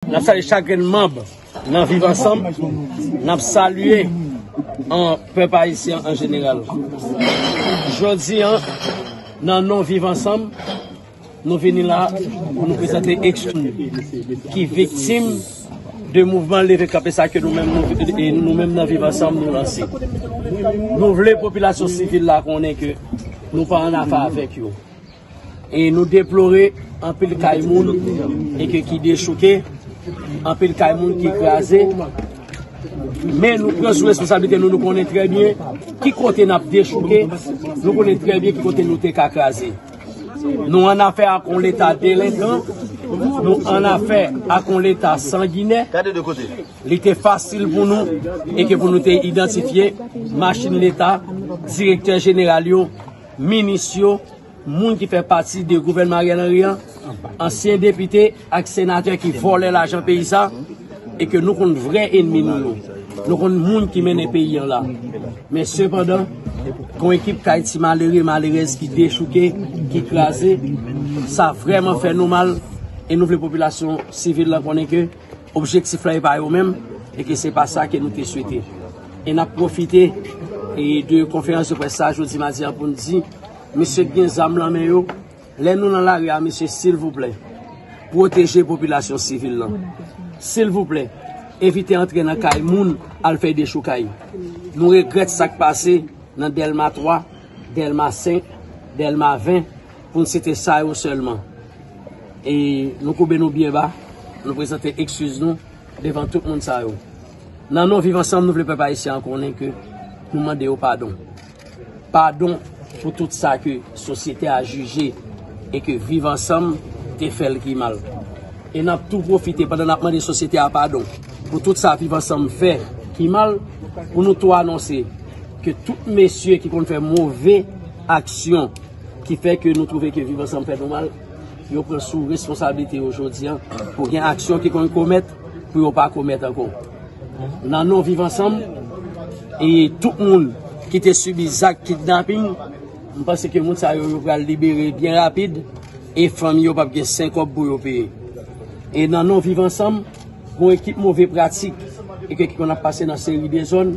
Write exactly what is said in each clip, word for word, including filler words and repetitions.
N ap salye chak grenn manm nan Viv Ansanm. N ap salye an pèp ayisyen an jeneral. Jodi a, nan non Viv Ansanm, nou vini la pou nou prezante ekskiz nou ki viktim de mouvman leve kanpe sa ke nou menm, nou, e nou menm nan Viv Ansanm nou lanse. Nou vle popilasyon sivil la konnen ke nou pa annafè avèk yo. E nou deplore anpil kay moun e ke ki dechouke, anpil kay moun ki kraze. Men nou pran sou responsablite nou, nou konnen trè byen ki kote n ap dechouke, nou konnen trè byen ki kote nou te ka kraze. Nou annafè ak yon leta delenkan, nou annafè ak yon leta sanginè. Li te fasil pou nou e ke pou nou te idantifye machin leta, direktè jeneral yo, minis yo, moun ki fè pati de gouvènman Ariel Henry an, ansyen depite ak senatè ki vòlè lajan peyi sa, e ke nou konn vrè enmi nou yo. Nou konn moun ki mennen peyi an la. Men sepandan, gon ekip kay ti malere, malerèz ki dechouke, ki kraze, sa vrèman fè nou mal, e nou vle popilasyon sivil la konnen ke objektif la e pa yo menm, e ke se pa sa ke nou te swete. E n ap pwofite e de konferans de près sa jodi madi a pou n di, mesye k gen zam nan men yo, lè nou nan lari a, mesye, silvouplè, pwoteje popilasyon sivil lan. Silvouplè, evite antre nan kay moun al fè dechoukay. Nou regrèt sa k pase nan Dèlma twa, Dèlma senk, Dèlma ven, pou n site sa yo sèlman. E nou koube nou byen ba, nou prezante ekskiz nou devan tout moun sa yo. Nan non Viv Ansanm, nou vle pèp ayisyen an konnen ke nou mande yo padon. Padon pou tout sa ke sosyete a jije e ke Viv Ansanm te fè l ki mal. E n ap tou pwofite, pandan n ap mande sosyete a padon pou tout sa Viv Ansanm fè ki mal, pou nou tou anonse ke tout mesye ki konn fè move aksyon ki fè ke nou twouve ke Viv Ansanm fè nou mal, yo pran sou responsablite yo jodi a pou gen aksyon ki konn komèt, pou yo pa komèt ankò. Nan non Viv Ansanm, e tout moun ki te sibi zak kidnaping, m panse ke moun sa yo, yo pral libere byen rapid, e fanmi yo p ap gen senk kòb pou yo peye. E nan non Viv Ansanm, gon ekip move pratik, e ke ki konn ap pase nan seri de zòn,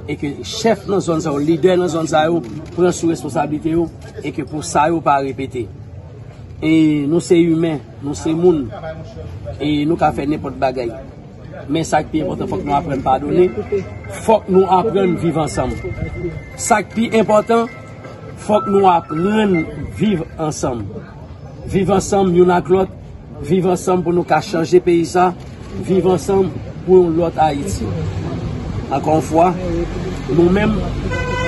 e ke chèf nan zòn sa yo, lidè nan zòn sa yo, pran sou responsablite yo, e ke pou sa yo pa repete. E nou se imen, nou se moun, e nou ka fè nenpòt bagay. Men sa k pi enpòtan, fòk nou aprann padone, fòk nou aprann viv ansanm. Sa k pi enpòtan, fòk nou aprann viv ansanm. Viv ansanm youn ak lòt, viv ansanm pou nou ka chanje peyi sa, viv ansanm pou yon lòt Ayiti. Ankò yon fwa, nou menm,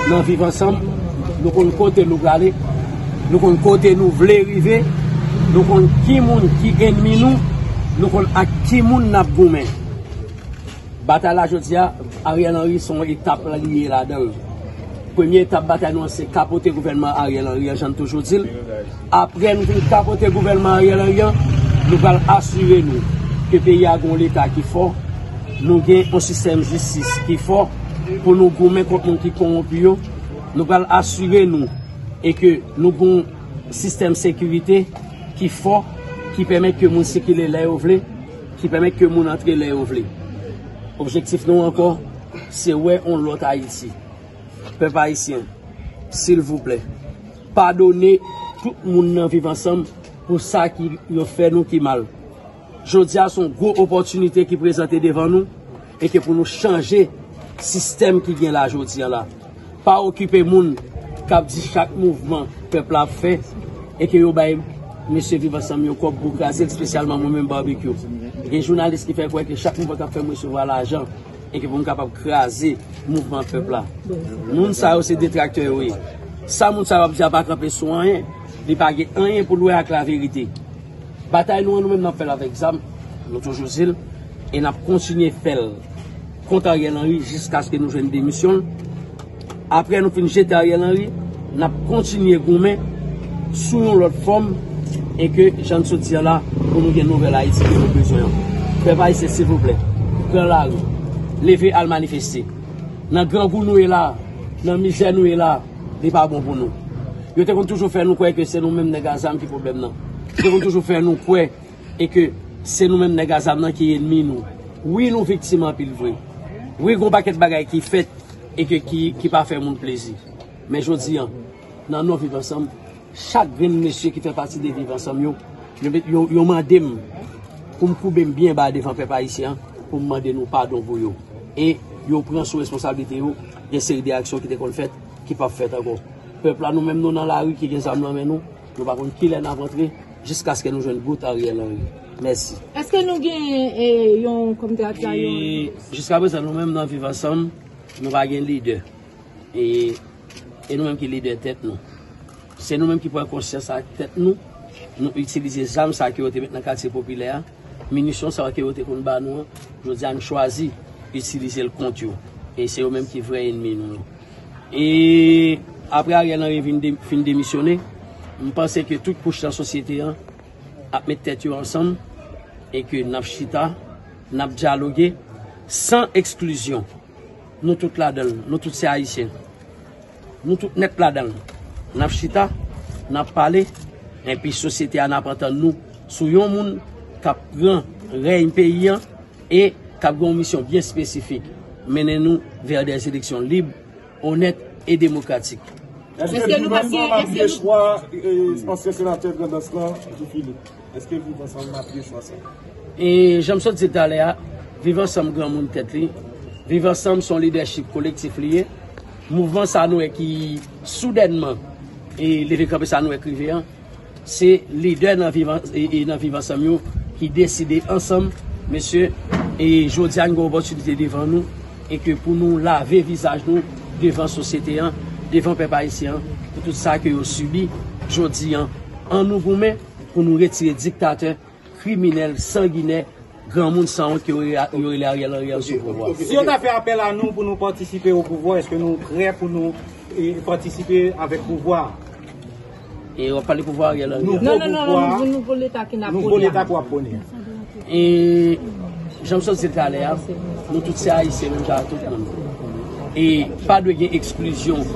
nan viv ansanm, nou konn kote nou prale, nou konn kote nou vle rive, nou konn ki moun ki enmi nou, nou konn ak ki moun n ap goumen. Batay la jodi a, Ariel Henry se yon etap li ye ladan l. Premye etap batay nou an se kapote gouvènman Ariel Henry an, jan n toujou di l. Apre nou fin kapote gouvènman Ariel Henry an, nou pral asire nou ke peyi a gen yon leta ki fò, nou gen yon sistèm jistis ki fò pou nou goumen kont moun ki kowonpi yo. Nou pral asire nou e ke nou gen yon sistèm sekirite ki fò, ki pèmèt ke moun sikile lè yo vle, ki pèmèt ke moun antre lè yo vle. Objektif nou ankò, se wè yon lòt Ayiti. Pèp ayisyen, silvouplè, padone tout moun nan viv ansanm pou sa ki yo fè nou ki mal. Jodi a, se yon gwo opòtinite ki prezante devan nou e ke pou nou chanje sistèm ki gen la jodi a la. Pa okipe moun k ap di chak mouvman pèp la ap fè e ke yo bay mesye Viv Ansanm yo kòb pou kraze l, espesyalman mwen menm Barbecue. Gen jounalis ki fè kwè ke chak mouvman k ap fè m resevwa lajan e ke pou m kapab kraze mouvman pèp la. Moun sa yo se detraktè yo ye. Sa moun sa yo ap di a pa kanpe sou anyen, li pa gen anyen pou l wè ak laverite. Batay nou an, nou menm n ap fè l avèk zam, nou toujou di l, e n ap kontinye fè l kont Ariel Henry jiskaske nou jwenn demisyon l. Apre nou fin jete Ariel Henry, n ap kontinye goumen sou yon lòt fòm e ke, jan n sot di a la, pou nou gen nouvèl Ayiti ke nou bezwen an. Pèp ayisyen, silvouplè, pran lari, leve al manifeste. Nan grangou nou ye la, nan mizè nou ye la, li pa bon pou nou. Yo te konn toujou fè nou kwè ke se nou menm nèg a zam ki pwoblèm nan. Yo te konn toujou fè nou kwè e ke Se nou menm nèg a zam nan ki enmi nou. Wi, nou viktim anpil vre. Wi, gon pakèt bagay ki fèt e ke ki, ki pa fè moun plezi. Men jodi an, nan non Viv Ansanm, chak grenn mesye ki fè pati de Viv Ansanm yo, yo, yo, yo mande m pou m koube m byen ba devan pèp ayisyen an, pou m mande nou padon pou yo. E yo pran sou responsablite yo, gen seri de aksyon ki te konn fèt, ki p ap fèt ankò. Pèp la, nou menm, nou nan lari ki gen zam nan men nou, nou pa konn kilè n ap antre, jiskaske nou jwenn bout Ariel Henry. Mèsi. Èske nou gen, eh, yon, kòm te ap di a, yon... E jiska prezan, nou menm nan Viv Ansanm, nou pa gen lidè. E, e nou menm ki lidè tèt nou. Se nou menm ki pran konsyans ak tèt nou. Nou itilize zam sa ke yo te met nan katye popilè a. Minisyon sa ke yo te konn ba nou an. Jodi a, nou chwazi itilize l kont yo. E se yo menm ki vrè enmi nou yo. E apre Ariel Henry vin de, fin demisyone, m panse ke tout kouch nan sosyete an ap met tèt yo ansanm e ke n ap chita, n ap dyaloge san eksklizyon. Nou tout ladan l, nou tout se Ayisyen. Nou tout nèt ladan l. N ap chita, n ap pale, enpi sosyete a n ap antann nou sou yon moun k ap pran rèy peyi an e k ap gen yon misyon byen espesifik, mennen nou vè dè eleksyon lib, onèt e demokratik. Èske Viv Ansanm apiye chwa ansyen senatè Grandans lan, Guy Philippe? Èske Viv Ansanm apiye chwa sa? E jan m sot di talè a, Viv Ansanm granmoun tèt li. Viv Ansanm se yon lidèchip kolektif li ye. Mouvman sa nou wè ki soudènman e leve kanpe sa nou wè k rive an, se lidè nan Viv An-, e, e nan Viv Ansanm yo ki deside ansanm, mesye, e jodi a n gen opòtinite devan nou e ke pou nou lave vizaj nou devan sosyete an, devan pèp ayisyen an, pou tout sa ke yo sibi jodi an. An nou goumen pou nou retire diktatè, kriminèl, sanginè, granmoun sanwont ke yo rele, yo rele Ariel Henry an sou pouvwa. Si yo ta fè apèl a nou pou nou patisipe o pouvwa, èske nou prè pou nou, e, patisipe avèk pouvwa a? E w ap pale pouvwa Ariel Henry an? Non, non, non, non, nouvo leta ki n ap pwone a. Nouvo leta k w ap pwone a. E jan m sot di l talè a, nou tout se Ayisyen menm jan ak tout moun. E pa dwe gen eksklizyon.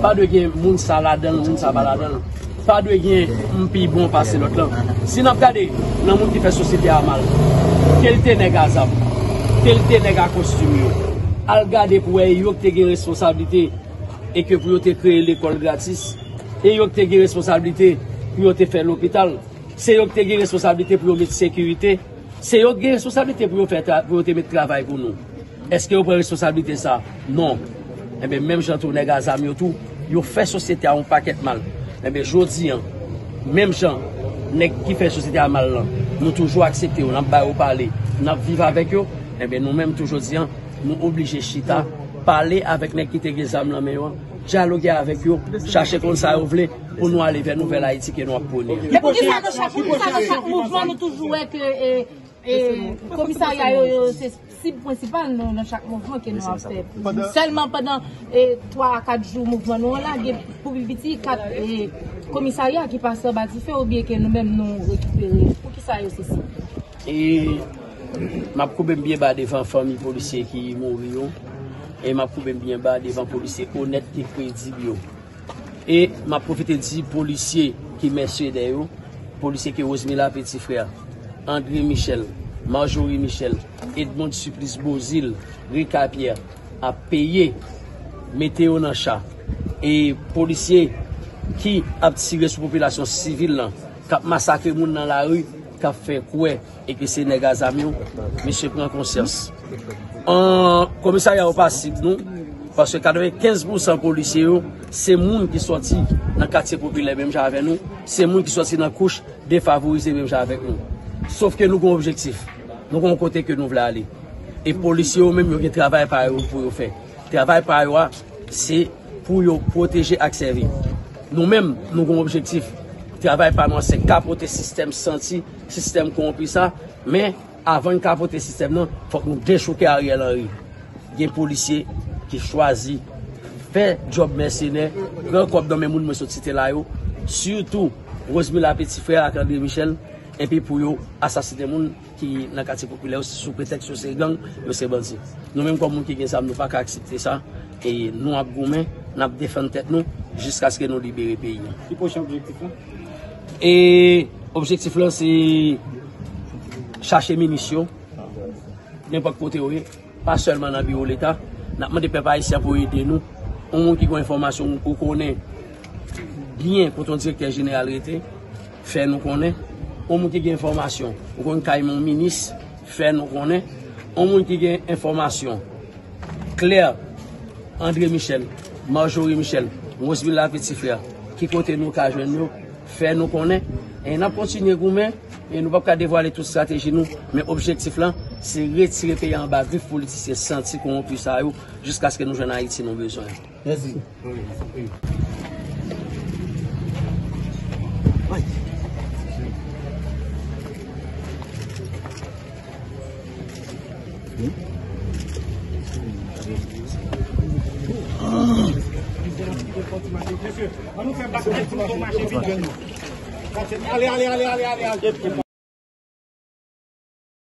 Pa dwe gen moun sa ladan l, moun sa pa ladan l. Pa dwe gen m pi bon pase lòt lan. Si n ap gade nan moun ki fè sosyete a mal, ke l te nèg a zam, ke l te nèg a kostim yo, al gade pou wè e yo ki te gen responsablite e ke pou yo te kreye lekòl gratis, e yo ki te gen responsablite pou yo te fè lopital, se yo ki te gen responsablite pou yo met sekirite, se yo ki gen responsablite pou yo fè tra-, pou yo te met travay pou nou. Èske yo pran responsablite sa? Non. Enben, menm jan tou nèg a zam yo tou, yo fè sosyete a yon pakèt mal. Enben, jodi an, menm jan nèg ki fè sosyete a mal lan, nou toujou aksepte yo, n ap ba yo pale, n ap viv avèk yo. Enben, nou menm tou jodi an, nou oblije chita, pale avèk nèg ki te gen zam nan men yo an, dyaloge avèk yo, chache konn sa yo vle pou nou ale vè nouvèl Ayiti ke nou ap pwone an. E poukisa nan chak, poukisa nan chak mouvman nou toujou wè ke, e, e, komisarya yo, yo se sib prensipal nou nan chak mouvman ke nou ap fè? Sèlman pandan, e, twa a kat jou mouvman nou an la, gen pou pi piti kat, e, komisarya ki pase anba dife oubyen ke nou menm nou rekipere? Poukisa yo se sib? E m ap koube m byen ba devan fanmi polisye ki mouri yo. E m ap koube m byen ba devan polisye onèt e kredib yo. E m ap pwofite di polisye ki mèsenè yo, polisye ke Rosemila Petit Frère, André Michel, Marjorie Michel, Edmonde Supplice Beauzile, Ricard Pierre ap peye, mete yo nan cha. E polisye ki ap tire sou popilasyon sivil lan, k ap masakre moun nan lari, k ap fè kwè e ke se nèg a zam yo, mesye pran konsyans. An, komisarya yo pa sib nou, paske katrevenkenz pousan polisye yo, se moun ki sòti nan katye popilè menm jan avè nou, se moun ki sòti nan kouch defavorize menm jan avèk nou. Sof ke nou gen objektif, nou gen yon kote ke nou vle ale. E polisye yo menm, yo gen travay pa yo pou yo fè. Travay pa yo a, se pou yo pwoteje ak sèvi. Nou menm, nou gen yon objektif. Travay pa nou an, se kapote sistèm santi, sistèm kowonpi sa, men avan n kapote sistèm nan, fòk nou dechouke Ariel Henry. Gen polisye ki chwazi fè djòb mèsenè, pran kòb nan men moun mwen sot site la yo, sitou Rosemila Petit Frère ak André Michel, epi pou yo asasinen moun ki nan katye popilè yo sou pretèks yo se gang, yo se bandi. Nou menm kòm moun ki gen zam, nou pa ka aksepte sa. E nou ap goumen, n ap defann tèt nou jiskaske nou libere peyi an. Ki pwochen objektif lan? E objektif lan se Chache minis yo, nenpòt kote yo ye, pa sèlman nan biwo Leta. N ap mande pèp ayisyen pou ede nou. Yon moun ki gen enfòmasyon ou konnen byen kote yon direktè jeneral rete, fè nou konnen. Yon moun ki gen enfòmasyon ou konn kay yon minis, fè nou konnen. Yon moun ki gen enfòmasyon Claire, André Michel, Marjorie Michel, Rosemila Petit Frère, ki kote nou ka jwenn yo, fè nou konnen. E n ap kontinye goumen, e nou p ap ka devwale tout estrateji nou, men objektif lan, se retire peyi a anba grif politisyen santi kowonpi sa yo, jiskaske nou jwenn Ayiti nou bezwen. Mèsi. Mesye, ann nou fè baskèt pou nou mache vit. Ale, ale, ale, ale, ale, ale.